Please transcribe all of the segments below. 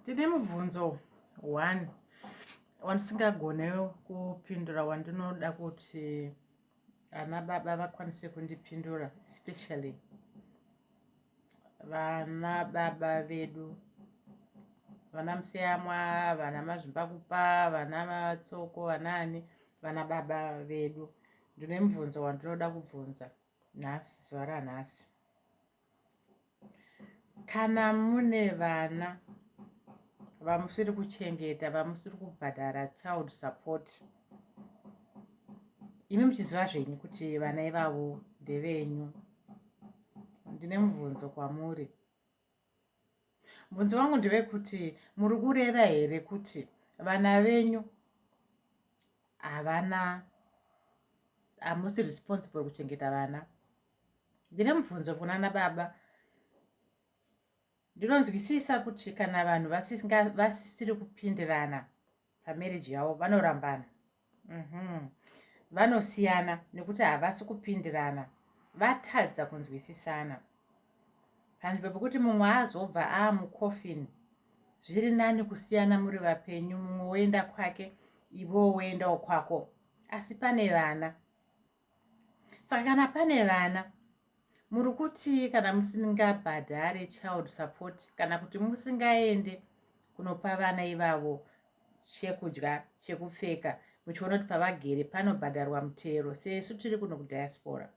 Ndine mubvunzo one wandisingagone kupindura wandinoda kuti ana baba vakwanise kundipindura, especially vana baba vedu, vana Museyamwa, vana Mazvimbakupa, vana Matsoko, vanaani, vana baba vedu. Ndine mubvunzo wandinoda kubvunza nhasi, zuva ranhasi. Kana mune vana vamusiri kuchengeta, vamusiri kubhadhara child support, imi muchiziva zvenyu kuti vana ivavo ndevenyu, ndine mubvunzo kwamuri. Mubvunzo wangu ndevekuti muri kureva here kuti vana venyu havana, hamusi responsible kuchengeta vana? Ndine mubvunzo kunana baba. Ndinonzwisisa kuti kana vanhu vasisiri kupindirana pamarriage yavo, vanorambana. Vanosiyana nekuti havasi kupindirana, vatadza kunzwisisana. Panzvimbo pekuti mumwe azobva aamucoffin, zviri nani kusiyana muri vapenyu, mumwe woenda kwake, iwewo woendawo kwako. Asi pane vana. Saka kana pane vana, muri kuti kana musingabhadhare child support kana kuti musingaende kunopa vana ivavo chekudya, chekupfeka, muchiona kuti pavagere panobhadharwa mutero, sesu tiri kuno kudiaspora,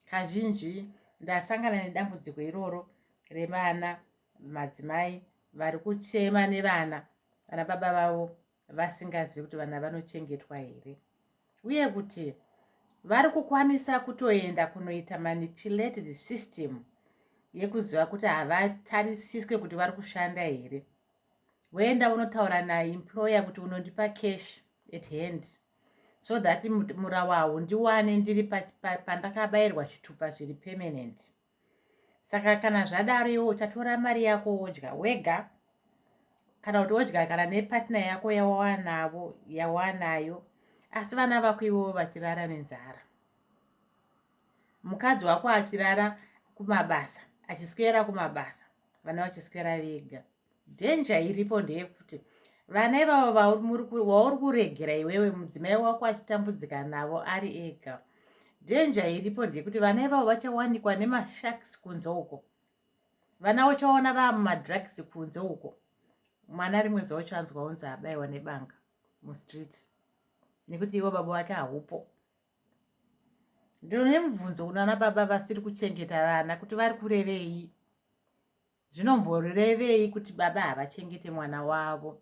kazhinji ndasangana nedambudziko iroro revana, madzimai vari kuchema nevana, vana baba vavo vasingazivi kuti vana vanochengetwa here, uye kuti vari kukwanisa kutoenda kunoita manipulate the system yekuziva kuti havatarisiswe kuti vari kushanda here. Voenda unotaura naemployer kuti unondipa cash at hand so that murawawo ndiwane ndiri pandakabayirwa chitupa zviri permanent. Saka kana zvadaro, iwe uchatora mari yako wodya wega, kana kuti wodya kana nepartner yako yawanavo yawanayo, asi vana vako ivovo vachirara nenzara, mukadzi wako achirara kumabasa, achiswera kumabasa, vana vachiswera vega. Danger iripo ndeyekuti vana ivavo vauri kuregera iwewe, mudzimai wako achitambudzika navo ari ega, danger iripo ndeyekuti vana ivavo vachawanikwa nemasharks kunze uko. Vana uchaona vaa mumadrugs kunze uko. Mwana rimwe zuva uchanzwa unzi abayiwa nebanga mustreet nekuti iwo baba wake haupo. Ndine mubvunzo kunana baba vasiri kuchengeta vana kuti vari kurevei? Zvinomborevei kuti baba havachengete mwana wavo?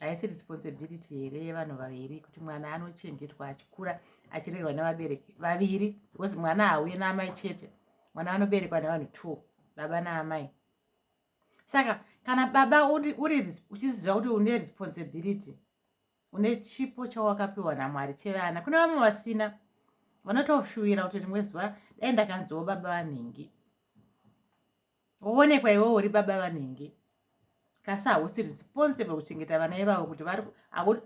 Haisi responsibility here yevanhu vaviri kuti mwana anochengetwa achikura, achirerwa nevabereki vaviri? Because mwana hauye naamai chete, mwana anoberekwa nevanhu two, baba naamai. Saka kana baba uri uchiziva kuti une responsibility, une chipo chawakapiwa naMwari chevana, kune vamwe vasina, vanotoshuwira kuti rimwe zuva dai ndakanziwo baba vanhingi, woonekwa iwewo uri baba vanhingi, kasi hausi responsible kuchengeta vana ivavo, kuti vari uri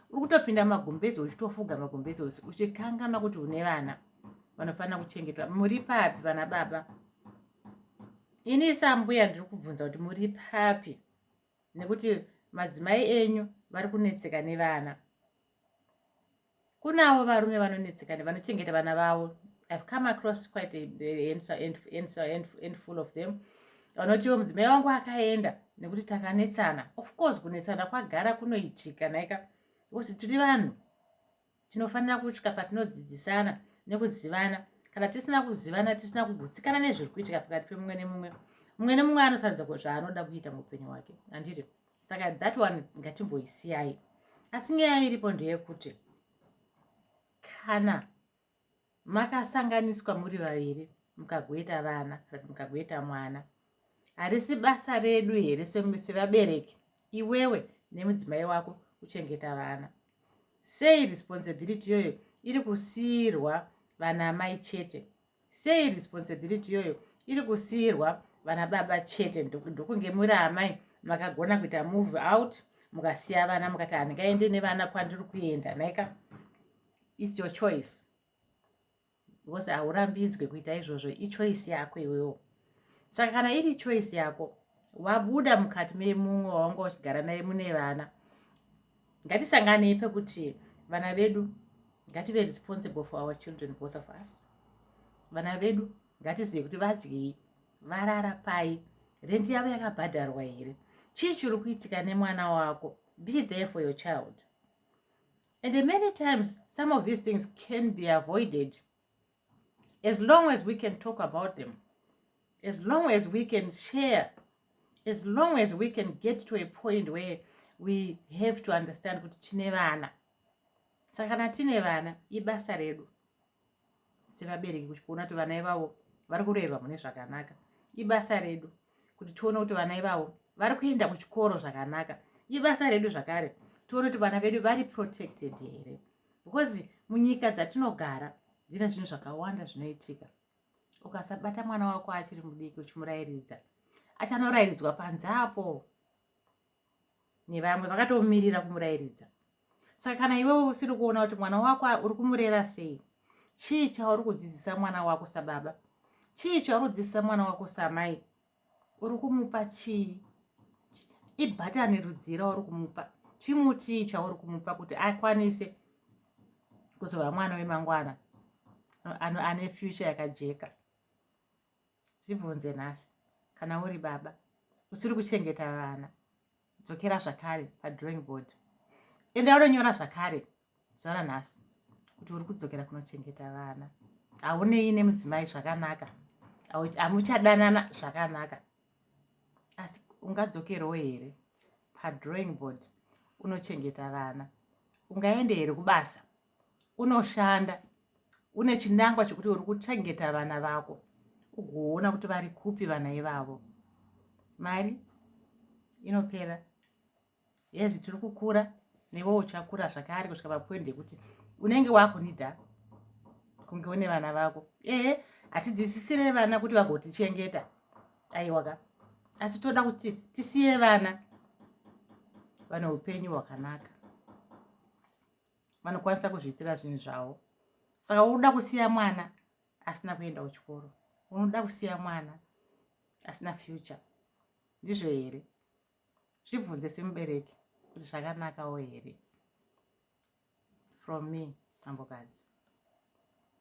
kutopinda magumbezi, uchitofuga magumbezi, uchikanganwa kuti une vana vanofanira kuchengetwa. Muri papi, vana baba? Ini sambuya ndiri kubvunza kuti muri papi, nekuti madzimai enyu vari kunetseka nevana. Kunavo varume vanonetseka nevanochengeta vana vavo. I've come across quite a handful of them vanotiwo mudzimai wangu akaenda nekuti takanetsana. Of course, kunetsana kwagara kunoitika naika, because tiri vanhu, tinofanira kusvika patinodzidzisana nekuzivana. Kana tisina kuzivana, tisina kugutsikana nezviri kuitika pakati pemumwe nemumwe, mumwe nemumwe anosaridza zvaanoda kuita muupenyu hwake, handiti? Saka that one ngatimboisiyai. Asi nyaya iripo ndeyekuti kana makasanganiswa muri vaviri, mukagoita vana kana mukagoita mwana, harisi basa redu here sevabereki, iwewe nemudzimai wako, kuchengeta vana? Sei responsibility iyoyo iri kusiyirwa vana mai chete? Sei responsibility iyoyo iri kusiyirwa vana baba chete, ndokunge muri amai makagona kuita move out, mukasiya vana, mukati handingaende nevana kwandiri kuenda naika? It's your choice, because haurambidzwe kuita izvozvo, ichoice yako iwewo. Saka kana iri choice yako, Wabuda mukati memumwe wawanga uchigara naye mune vana. Ngatisanganei pekuti vana vedu ngative responsible for our children, both of us. Vana vedu ngatizive kuti vadyei, varara pai, rendi yavo yakabhadharwa here, chii chiri kuitika nemwana wako. Be there for your child. And many times some of these things can be avoided as long as we can talk about them, as long as we can share, as long as we can get to a point where we have to understand kuti tine vana. Saka kana tine vana, ibasa redu sevabereki kuti kuona kuti vana ivavo vari kurerwa mune zvakanaka. Ibasa redu kuti tione kuti vana ivavo vari kuenda kuchikoro zvakanaka. Ibasa redu zvakare tione kuti vana vedu vari protected here, because munyika dzatinogara dzine zvinhu zvakawanda zvinoitika. Ukasabata mwana wako achiri mudiki uchimurayiridza, achanorayiridzwa panze apo nevamwe vakatomirira kumurayiridza. Saka kana iwewe usiri kuona kuti mwana wako uri kumurera sei, chii chauri kudzidzisa mwana wako sababa, chii chauri kudzidzisa mwana wako samai, uri kumupa chii, ibhatani rudzii rauri kumupa, chimutii chauri kumupa kuti akwanise kuzova mwana wemangwana ane future yakajeka? Zvibvunze nhasi. Kana uri baba usiri kuchengeta vana, dzokera zvakare padrawing board, enda unonyora zvakare zuva ranhasi kuti uri kudzokera kunochengeta vana. Haunei nemudzimai zvakanaka, hamuchadanana zvakanaka, asi ungadzokerewo here padrawing board unochengeta vana? Ungaende here kubasa unoshanda une chinangwa chekuti uri kuchengeta vana vako, ugoona kuti vari kupi vana ivavo? Mari inopera yezvi, tiri kukura, newe uchakura zvakare kusvika papoint yekuti unenge wakunida kunge une vana vako. Ehe, hatidzidzisire vana kuti vagotichengeta, aiwaka, asi toda kuti tisiye vana vane upenyu hwakanaka, vanokwanisa kuzviitira zvinhu zvavo. Saka unoda kusiya mwana asina kuenda kuchikoro, unoda kusiya mwana asina future, ndizvo here? Zvibvunze semubereki kuti zvakanakawo here. From me, Mambokadzi.